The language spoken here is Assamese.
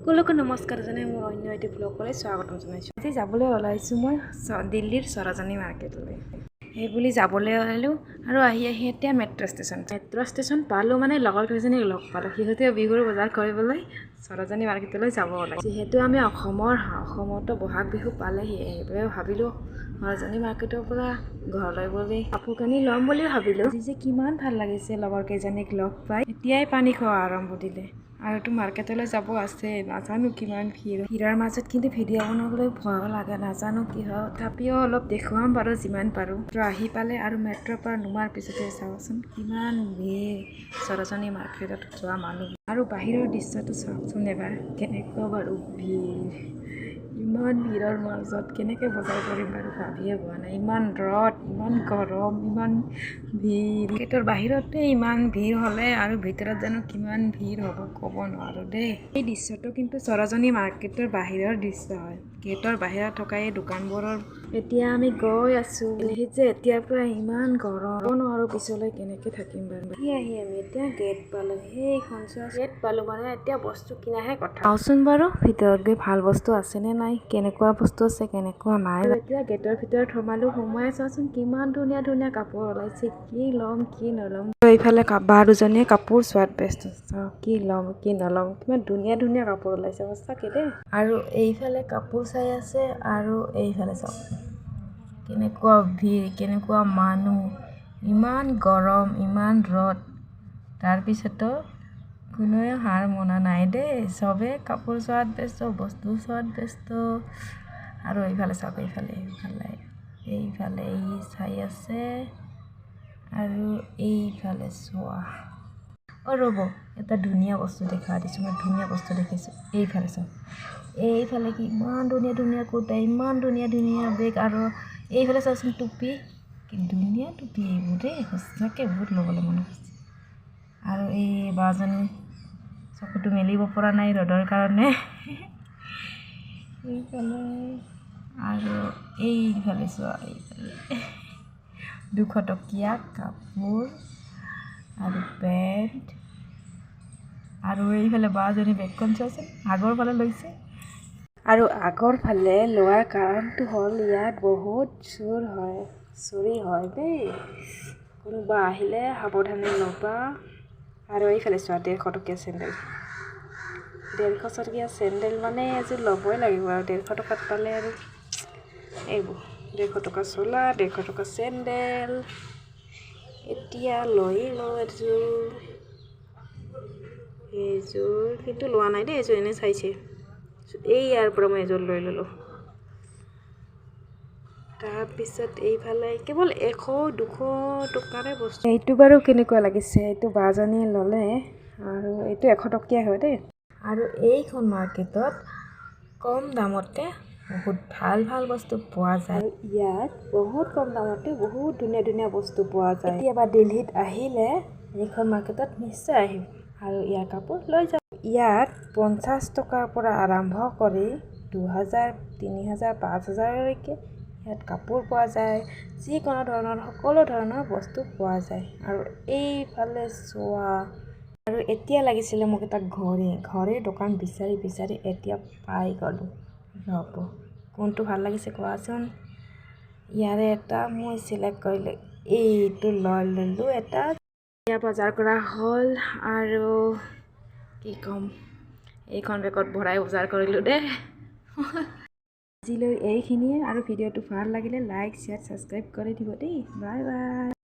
সকলোকে নমস্কাৰ জনাই মোৰ অন্য এটি ব্লগলৈ স্বাগতম জনাইছোঁ। আজি যাবলৈ ওলাইছোঁ মই দিল্লীৰ সৰোজিনী মাৰ্কেটলৈ। সেই বুলি যাবলৈ ওলালোঁ আৰু আহি আহি এতিয়া মেট্ৰ' ষ্টেচন, মেট্ৰ' ষ্টেচন পালোঁ। মানে লগৰ কেইজনীক লগ পালোঁ, সিহঁতেও বিহুৰ বজাৰ কৰিবলৈ সৰোজিনী মাৰ্কেটলৈ যাব ওলাইছে। যিহেতু আমি অসমৰ হয়, অসমতো বহাগ বিহু পালেহি, সেইবাবে ভাবিলোঁ সৰোজিনী মাৰ্কেটৰ পৰা ঘৰলৈ বুলি কাপোৰ কানি ল'ম বুলি ভাবিলোঁ। আজি যে কিমান ভাল লাগিছে লগৰ কেইজনীক লগ পাই। এতিয়াই পানী খোৱা আৰম্ভ দিলে আৰুতো মাৰ্কেটলৈ যাব আছে, নাজানো কিমান ভিৰ। ভিৰৰ মাজত কিন্তু ভিডিঅ' বনাবলৈ ভয়ো লাগে, নাজানো কি হয়। তথাপিও অলপ দেখুৱাম বাৰু যিমান পাৰোঁ। মেট্ৰ' আহি পালে আৰু মেট্ৰ'ৰ পৰা নমাৰ পিছতে চাওকচোন কিমান ভিৰ সৰোজিনী মাৰ্কেটত যোৱা মানুহ। আৰু বাহিৰৰ দৃশ্যটো চাওকচোন এবাৰ, কেনেকুৱা বাৰু ভিৰ। ইমান ভিৰৰ মাজত কেনেকৈ বজাৰ কৰিম বাৰু ভাবিয়ে পোৱা নাই। ইমান ৰ'দ, ইমান গৰম, ইমান ভিৰ। মাৰ্কেটৰ বাহিৰতে ইমান ভিৰ হ'লে আৰু ভিতৰত জানো কিমান ভিৰ হ'ব, ক'ব নোৱাৰোঁ দেই। এই দৃশ্যটো কিন্তু সৰোজিনী মাৰ্কেটৰ বাহিৰৰ দৃশ্য হয়, গেটৰ বাহিৰত থকা এই দোকানবোৰৰ। এতিয়া আমি গৈ আছোঁ। দিল্লীত যে এতিয়াৰ পৰা ইমান গৰম, ক'ব নোৱাৰোঁ পিছলৈ কেনেকৈ থাকিম বাৰু। আহি আহি আমি এতিয়া গেট পালোঁ। সেইখন চোৱা, গেট পালোঁ। মানে এতিয়া বস্তু কিনাহে কথা। চাওঁচোন বাৰু ভিতৰত গৈ ভাল বস্তু আছেনে নাই, কেনেকুৱা বস্তু আছে, কেনেকুৱা নাই। এতিয়া গেটৰ ভিতৰত সোমালোঁ। সোমাই চাওঁচোন কিমান ধুনীয়া ধুনীয়া কাপোৰ ওলাইছে। কি ল'ম, কি নল'ম। এইফালে বা দুজনীয়ে কাপোৰ চোৱাত ব্যস্ত। চাওঁ কি ল'ম, কি নল'ম। কিমান ধুনীয়া ধুনীয়া কাপোৰ ওলাইছে সঁচাকে দেই। আৰু এইফালে কাপোৰ চাই আছে আৰু এইফালে চাওক কেনেকুৱা ভিৰ, কেনেকুৱা মানুহ। ইমান গৰম, ইমান ৰ'দ, তাৰপিছতো কোনোৱে হাৰ মনা নাই দেই। চবে কাপোৰ চোৱাত ব্যস্ত, বস্তু চোৱাত ব্যস্ত। আৰু এইফালে চাওক, এইফালে এইফালে এইফালে এই চাই আছে আৰু এইফালে চোৱা। অ' ৰ'ব, এটা ধুনীয়া বস্তু দেখা দিছোঁ মই। ধুনীয়া বস্তু দেখিছোঁ। এইফালে চাওক, এইফালে কি ইমান ধুনীয়া ধুনীয়া কুৰ্তা, ইমান ধুনীয়া ধুনীয়া বেগ। আৰু এইফালে চাওকচোন টুপি, কি ধুনীয়া টুপি এইবোৰ দেই। সঁচাকৈ বহুত ল'বলৈ মন গৈছে। আৰু এই বাজনী চকুটো মেলিব পৰা নাই ৰ'দৰ কাৰণে। এইফালে আৰু এইফালে চোৱা, এইফালে 200 টকীয়া কাপোৰ আৰু পেণ্ট। আৰু এইফালে বাজনী বেগখন চোৱাচোন, আগৰ ফালে লৈছে। আৰু আগৰ ফালে লোৱাৰ কাৰণটো হ'ল ইয়াত বহুত চোৰ হয়, চুৰি হয় দেই। কোনোবা আহিলে সাৱধানে ল'বা। আৰু এইফালে চোৱা, 150 টকীয়া চেণ্ডেল। 150 টকীয়া চেণ্ডেল মানে এযোৰ ল'বই লাগিব আৰু 150 টকাত পালে। আৰু এইবোৰ 150 টকা চোলা, 150 টকা চেণ্ডেল। এতিয়া লৈ লওঁ এযোৰ। এইযোৰ কিন্তু লোৱা নাই দেই, এযোৰ এনেই চাইছে। এই ইয়াৰ পৰা মই এযোৰ লৈ ল'লোঁ। তাৰপিছত এইফালে কেৱল 100-200 টকাৰে বস্তু। এইটো বাৰু কেনেকুৱা লাগিছে? এইটো বাজনীয়ে ল'লে। আৰু এইটো 100 টকীয়া হয় দেই। আৰু এইখন মাৰ্কেটত কম দামতে বহুত ভাল ভাল বস্তু পোৱা যায়। আৰু ইয়াত বহুত কম দামতে বহুত ধুনীয়া ধুনীয়া বস্তু পোৱা যায়। কেতিয়াবা দিল্লীত আহিলে এইখন মাৰ্কেটত নিশ্চয় আহিম আৰু ইয়াৰ কাপোৰ লৈ যাম। ইয়াত 50 টকাৰ পৰা আৰম্ভ কৰি 2000, 3000, 5000লৈকে ইয়াত কাপোৰ পোৱা যায়। যিকোনো ধৰণৰ, সকলো ধৰণৰ বস্তু পোৱা যায়। আৰু এইফালে চোৱা। আৰু এতিয়া লাগিছিলে মোক এটা ঘড়ী। ঘড়ীৰ দোকান বিচাৰি বিচাৰি এতিয়া পাই গ'লোঁ। ৰ'ব, কোনটো ভাল লাগিছে কোৱাচোন। ইয়াৰে এটা মই চিলেক্ট কৰিলোঁ, এইটো লৈ ল'লোঁ এটা। এতিয়া বজাৰ কৰা হ'ল আৰু কি ক'ম, এইখন বেগত ভৰাই বজাৰ কৰিলোঁ দেই। আজিলৈ এইখিনিয়ে। আৰু ভিডিঅ'টো ভাল লাগিলে লাইক, শ্বেয়াৰ, ছাবস্ক্ৰাইব কৰি দিব দেই। Bye bye.